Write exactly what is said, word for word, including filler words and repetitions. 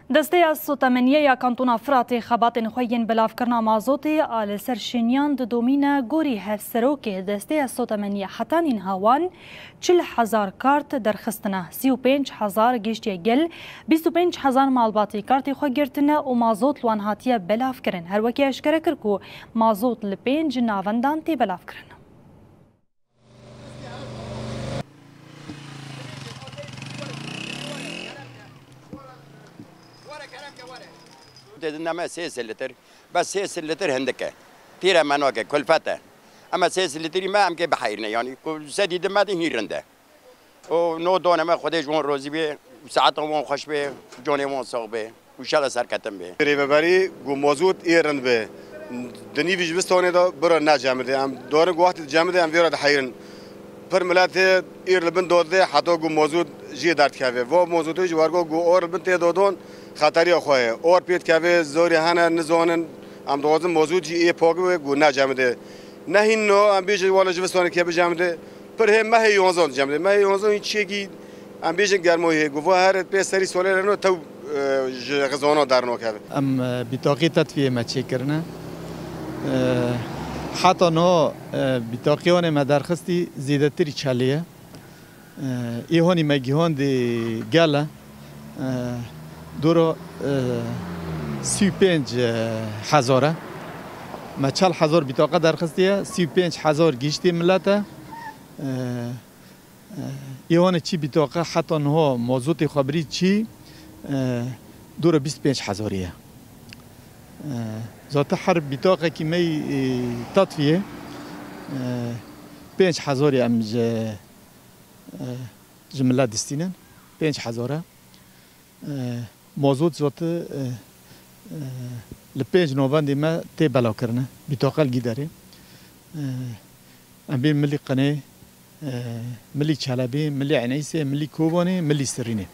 Desteya Sotemeniye ya Kantona Firatê xebatên xwe yên belavkirina mazotê a li ser şêniyan didomîne. Gorî hevserokê Desteya Sotemeniye, heta nînha wan çil hezar kart derxistine, sî û pênc hezar gihiştiye gel, bîst û pênc hezar malbatî kartê xwe girtine û mazot li wan hatiye belavkirin. Her wekî eşkere kir ku mazot li pênc navendan tê belavkirin. Tê dinde me sê sê litir, bes sê sê litir hindik e. Pîre me nake, kulfet e. Ema sê sê litirî me em kê biheyirine, yanî ku sedî di me de hîn rind e. Û no done me Xwedê ji wan rozî bê, saeta wan xweş bê, canê wan sax bê. Û şela serketin bê. Rêveberî got mozût ê rind be. Di nîvî ji bistanê de bira necemidê. Em dorin ku wextê dicemidê em vê re diheyrin. Pir miletê êr li bin dodê heta ku mozût jê derdikeve. Va mozûtê ji wergo ku or li bin tê dodon xeteriya xwe ye. Or pê dikeve, zorê hene nizanin. Em dixwazin mozût jî ê pak be ku necemidê. Nehîn no em bêjin wala ji bistanê ke bicemidê. Pir hê mehê yonzan dicemidê. Mehê yonzan hîn çiyekî em bêjin germoyê hê. Ku va her pê serî solê re no tew, e, ji xizana dernakeve. Em, e, bîtaqî tetviyê me çêkirine. E, heta niha, e, bîtaqî wanê me derxistî zêdetirî çelî ye. E, ê hanî me gihandî gel e. E, dora, e, sî û pênc hezar e. Me çel hezar bîtaqa derxistiye, sî û pênc hezar gihiştî milet e. E, e, ê hanê çî bîtaqa heta niha mazotê xwe birî çî, e, dora bîst pênc hezarî ye. E, zaten her bîtaqekî me yî, e, tetviyê, e, pênc hezarî em ji, e, ji milet distînin. Pênc hezar e. E, mazot zot, e, e, li pênc navendê me tê belavkirine. Bîtaqa li Gîderê. E, em bên milî Qinê, e, milî Çelebê, milî Eneysê, milî Kobanê, milî Sirînê.